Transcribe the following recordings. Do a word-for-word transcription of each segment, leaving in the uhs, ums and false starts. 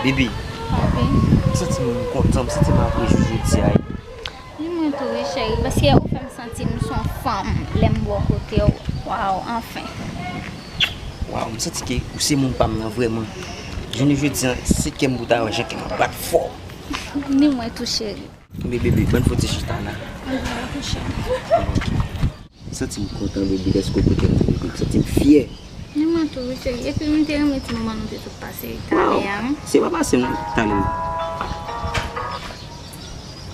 Bebe, Papi, m santi m kontan, m santi m ap rejwi jodi a. Ni mwen tou wi cheri, paske ou fè m santi m se yon fanm lè m bò kote w. Waw, anfen. Waw, m santi ke ou se moun pa m nan vrèman. Jounen jodi a, se kè m pou ta wè jan kè m ap bat fò. Ni mwen tou cheri. Bebe, bebe, ban fò ti chita la. Anjou la tou cheri. M santi m kontan, bebe, dèske w kote m nan, bebe. M santi m fyè. Ni mwen tou wi cheri. Epi m te renmen ti moman nou te sot pase talè a. Se pa pase non, talè.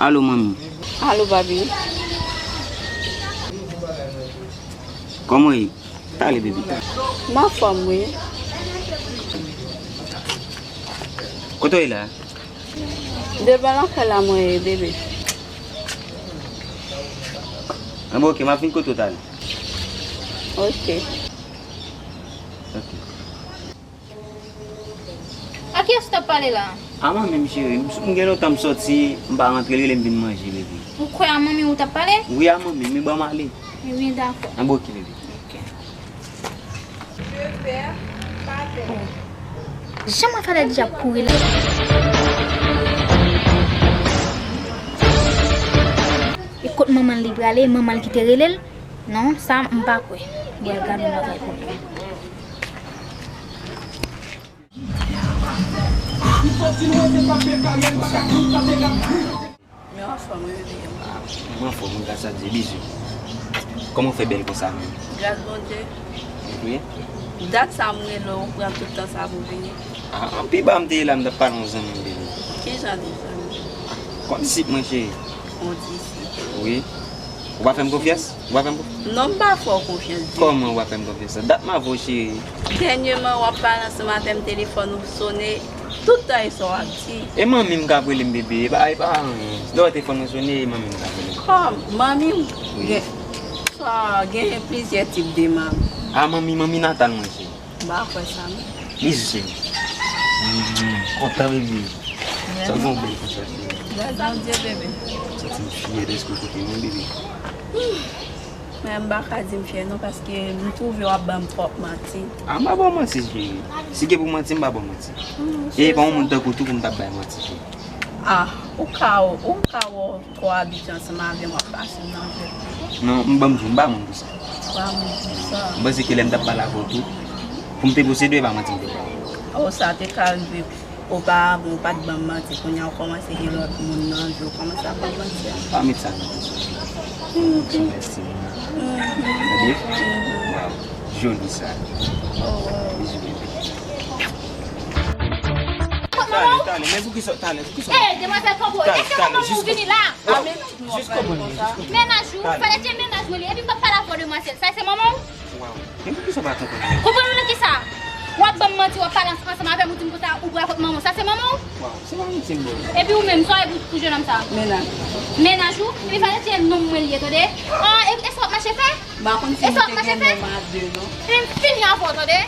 Alo, manmi. Alo, papi. Kòman w ye? Talè, bebe. M anfòm, wi. Kote w ye la? Devan lakay la mwen ye, bebe. Anben, oke, m ap vin kote w talè. Ok. Oke. A kiyès ou t ap pale la? A manmi m cheri, m m gen lontan m sòti, m pa rantre, l rele m vin manje, bebe. Ou kwè a manmi ou t ap pale? Wi, a manmi m, men ban m ale. Ebyen dakò. Anben, oke, bebe. Ok. Jan mwen fè lè di ap kouri la. E kot manman l li prale, manman l ki te rele l? Non, sa m pa kwè. Bwè gad yon bagay pou mwen. Men anfòm, wi, bebe. Mwen anfòm, wi, gras a Dye, bizou. Kòman w fè bèl konsa menm? Gras Bondye. Wi. Dat sa m rele w, ou pran tout tan sa pou vini. A, anpi ba m te ye la, m t ap pale yon zanmi m, bebe. Ki jan de zanmi? Kondisip mwen, cheri. Kondisip. Wi. Ou pa fè m konfyans? Ou pa fè m konfyans? Non, m pa fè w konfyans. Kòman ou pa fè m konfyans? Dat m avè w, cheri. Dènyèman, w ap pale ansanm avè m, telefòn ou sonnen. Tout tan e sa w ap di. E manmi m k ap rele m, bebe, e pa, e pa anyen. Lè w wè telefòn mwen sonnen, e manmi m k ap rele m. Kòm manmi m Wi. Gen, sa genyen plizyè tip de manmi. A manmi, manmi natal mwen, cheri. M pa kwè sa, non. Bizou, cheri. Mm, kontan, bebe. Sa gon bèl konsa, cheri. Gras Bondye, bebe. Santi m fyè dèske w kote mwen, bebe. Men m pa ka di m fyè non, paske m twouve w ap ban m twòp manti. A, m pa ba w manti, cheri. Si gen pou manti, m pa ba w manti. E pa yon moun tankou tou pou m t ap bay manti, cheri. Ah, ou ka, ou ka wè w twò abitye ansanm avè m, w ap pase m nan jwèt. Non, m ban m di w, m pa moun pou sa. Pa moun pou sa. M panse ke lè m t ap pale avè w tou, pou m te posede w, e pa manti m te ba w. Oh, sa te ka rive oparavan, ou pa t ban m manti, kounye a ou kòmanse gen lòt moun nan vi, ou kòmanse ap ban m manti a. Pa met sa nan tèt ou. Sou mèsi. Tande? Waw, joli sa. Bizou, bebe. Talè, talè, men poukisa, talè, poukisa? Ey, demwazèl Kanpo, èske manman w vini la? Jis konprann mwen, jis konprann. Mennaj ou, fè lè se mennaj mwen li, epi m p ap pale avè w demwazèl. Sa se manman w? Waw. Men poukisa w pa konprann mwen? Konprann ou nan kisa? W ap ban m manti, w ap pale ansanm avè m, ou di m konsa, ou pral kot manman w. Sa se manman w? Waw, se pa manti m ba w. Epi ou menm, sa w ye pou, pou jennonm sa? Mennaj. Mennaj ou? Epi fè lè se nonm mwen li ye, tande? Ah, e, e sa w ap mache fè? M pa konn si nou te gen nonm a de, non. Epi m fini avè w, tande?